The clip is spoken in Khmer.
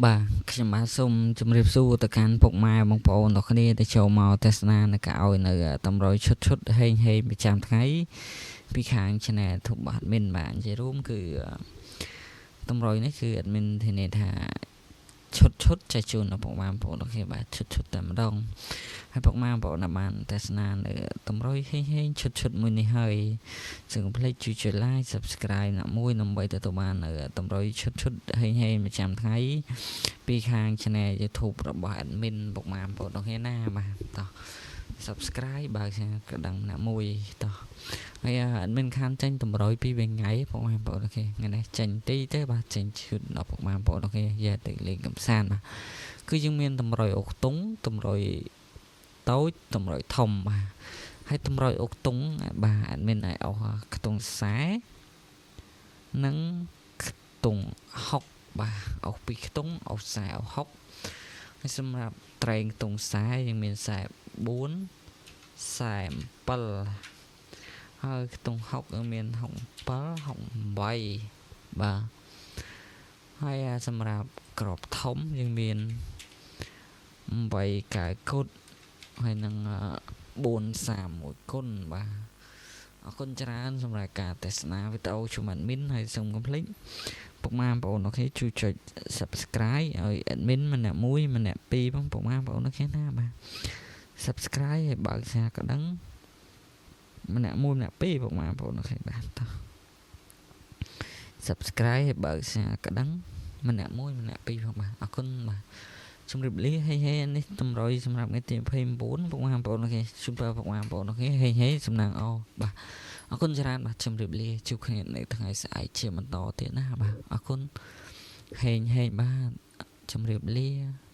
បាទខ្ញុំបាទសូមជម្រាបសួរទៅកាន់ពុកម៉ែបងប្អូនទាំងគ្នាដែលចូលមកទស្សនានៅកៅឲ្យនៅតម្រុយឈុតឈុតហេងហេងប្រចាំថ្ងៃពីខាង Channel ធុបបាទ admin បាទនិយាយរួមគឺតម្រុយនេះគឺ admin ធានាថាឈុតឈុតចែកជូនដល់ពុកម៉ែបងប្អូនទាំងគ្នាបាទឈុតឈុតតែម្ដងហើយពុកម៉ែបងប្អូនដែលបានទស្សនានៅតម្រុយហេងហេងឈុតឈុតមួយនេះហើយសូមកុំភ្លេចជួយចុច like Subscribe ណាមួយដើម្បីទទួលបាននៅតម្រុយឈុតឈុតហេងហេងប្រចាំថ្ងៃពីខាង Channel YouTube របស់ admin ពុកម៉ែបងប្អូនទាំងគ្នាណាបាទតោះ Subscribe បើកកណ្ដឹងណាមួយតោះហើយ admin ខានចេញតម្រុយពីរថ្ងៃពុកម៉ែបងប្អូន OK ថ្ងៃនេះចេញទីទេបាទចេញឈុតដល់ពុកម៉ែបងប្អូន OK យកទៅលេងកំសាន្តបាទគឺយើងមានតម្រុយអុកតុងតម្រុយតូចតម្រុយធំបាទហើយតម្រុយអុកតុងបាទ admin ឲ្យអស់ខ្ទង់40និងខ្ទង់60បាទអស់ពីខ្ទង់អស់40អស់60ហើយសម្រាប់ត្រែងខ្ទង់40យើងមាន44 47ហើយខ្ទង់60យើងមាន67 68បាទហើយសម្រាប់ក្របធំយើងមាន8កែគុតហើយនឹង431គុណបាទអរគុណច្រើនសម្រាប់ការទស្សនាវីដេអូជុំ admin ហើយសូមកុំភ្លេចពុកម៉ែបងប្អូន OK ជួយចុច Subscribe ឲ្យ admin ម្នាក់មួយម្នាក់ពីរផងពុកម៉ែបងប្អូន OK ណាបាទ Subscribe ឲ្យបើកសារកដឹងម្នាក់មួយម្នាក់ពីរពុកម៉ែបងប្អូន OK បាទតោះ Subscribe ឲ្យបើកសារកដឹងម្នាក់មួយម្នាក់ពីរផងបាទអរគុណបាទជំរាបលាហេហេនេះតម្រុយសម្រាប់ថ្ងៃទី29ពុកម៉ែបងប្អូន OK ជូនពរពុកម៉ែបងប្អូន OK ហេហេសំណាងអបាទអរគុណច្រើនបាទជំរាបលាជួបគ្នានៅថ្ងៃស្អែកជាបន្តទៀតណាបាទអរគុណហេងហេងបាទជំរាបលា។